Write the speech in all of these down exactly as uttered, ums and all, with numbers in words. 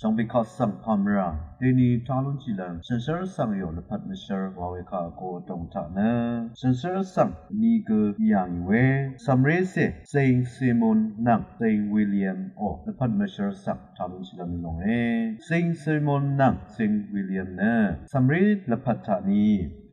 Shvngbe kaq svng pàmvrà deni taq lúnshìlv́m shànshér vsvng rìò lvpat mvshvr wa we kaq vgo vdòng taq nø shànshér vsvng vni gø í yà ngì we cv̀mré cè Saint Simon nvng Saint William ò lvpat mvshvr svng taq lúnshìlv́m í lónge. Saint Simon nvng Saint William nø cv̀mré lvpat taq ni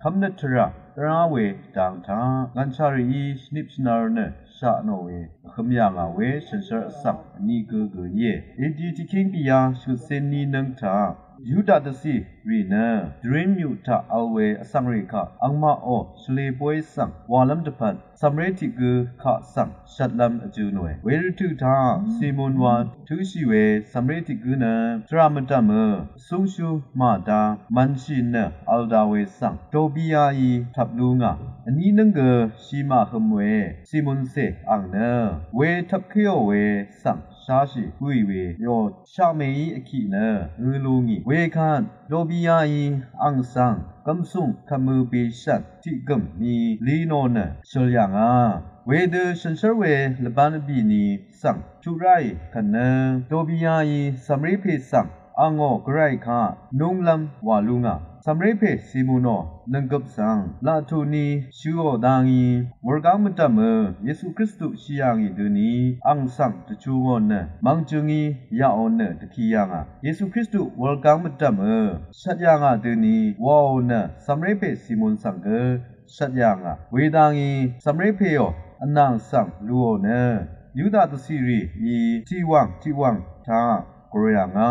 kv́mnøt tvrà tvrá we dang taq ngv̀nshà rìí shvnip shvnar nø shaq nò we vhø̄m yà ngà we shànshér vsvng vni gø gø íe. Edi tiqkíng dìyá shvngøtcé ní nǿng taq Yuda dvcì rì nø Turin myuq taq vl we vsvng rì kaq angmaq ò shvlē bóy svng walv́m dvpvt cv̀mré tiq gǿ kaq svng shvtlv́m vjø̄ nòe. We rvtøq taq Simon wa tǿshì we cv̀mré tiq gǿ nø tvrà mvdv̀mø vsúngshú màda mv̀nshì nø vl da we svng Tobiaí tvp lú ngà vní nǿng gø shì màhøm we Simon cè ang nø we tvpkéò we svng sháshì bǿì we yò shaqmèí vkiq nø ngø lú ngì. Wekvt Tobiaí ang svng gv̀msùng kvmø bèshv̀n tiq gø̀m ni li nò nø shøl yà ngà. Wedø shànshér we lvbán vbì ni svng tuq ráì kvt nø Tobiaí cv̀mré pè svng angò gvray kaq núnglv́m wà lú ngà. Cv̀mré pè Simonò nønggøp svng laqtuni shøò dangí wurgáng mvdv̀mø Yesu Kristu shì yà ngì døni ang svng dvchungò nø mvngjøngí yaqò nø dvki yà ngà. Yesu Kristu wurgáng mvdv̀mø shvt yà ngà døni waò nø cv̀mré pè Simon svng gø shvt yà ngà. Wedangí cv̀mré pèò vnàng svng luò nø Yuda dvcì rìí tiqwàng tiqwàng taq gvrò yà ngà.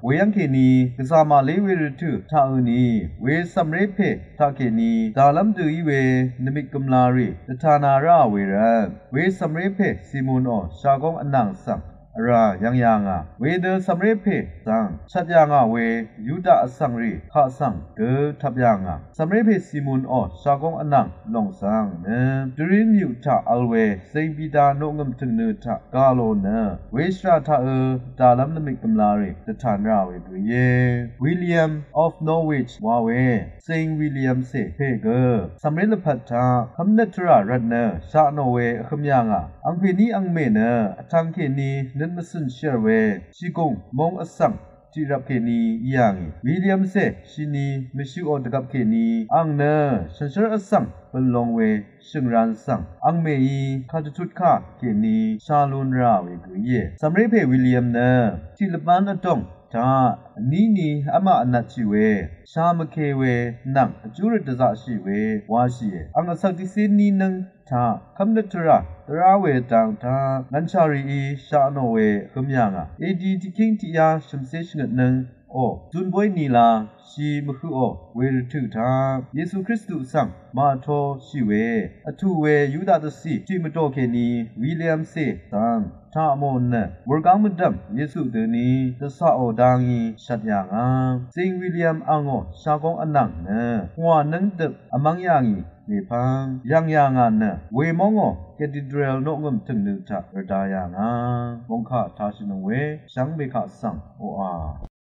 Weyv́ng kèní gvzà màlé we rvtø̀ taqø ni we cv̀mré pè taqkèní dàlv́m dø í we nvmik gø̀mlarì dvtana ráà we rvt we cv̀mré pè Simonò shagóng vnàng svng vrà yv́ng yà ngà. Wedø cv̀mré pè svng shvt yà ngà we Yuda vsvng rì kaq svng gø tvp yà ngà. Cv̀mré pè Simonò shagóng vnàng lòng svng nø Turin myuq taq vl we Saint Peter noqngø̀m tø̀ngnø taq gà lò nø we shvrà taqø dàlv́m nvmik gø̀mlarì dvtan rà we gø íe. William of Norwich wa we Saint William cè pè gø cv̀mré lvpat taq kv́mnøt tvrà rvt nø shaq nò we vhø̄m yà ngà. Angpèní angmè nø vtvng kèní nøt mvcø̀n shv̀r we shìgùng móng vsvng tiqrvp kèní í yà ngì. William cè shini mvshøqò dvgvp kèní ang nø shànshér vsvng bø̀n long we shø̀ngran svng angmèí kàdvtut kà kèní sha lun rà we gø íe. Cv̀mré pè William nø tiq lvbán vdòng taq vní ni v́maq vnvtshì we sha mvke we nvng vjúrøt dvzaqshì we washìe. Ang vsvk tiqcé ní nǿng taq kv́mnøt tvrà tvrá we dang taq ngv̀nshà rìí shaq nò we vhø̄m yà ngà. Edi tiqkíng tiqyá shv̀mcé shvngøt nǿng ò zun bóy nìla shi mvhøqò we rvtø̀ taq Yesu Kristu svng màtoshì we vtù we Yuda dvcì tiq mvdò kèní William cè svng taq mò nø wurgáng mvdv̀m Yesu døni dvcaqò dangí shvt yà ngà. Zing William angò shagóng vnàng nø ngwà nǿng døp vmv́ng yà ngì. Lèpvng yv̀ng yà ngà nø wemóngò cathedral noqngø̀m tø̀ngnø taq rvda yà ngà. Mòngkà tashìnøng we shvngbe kaq svng oqà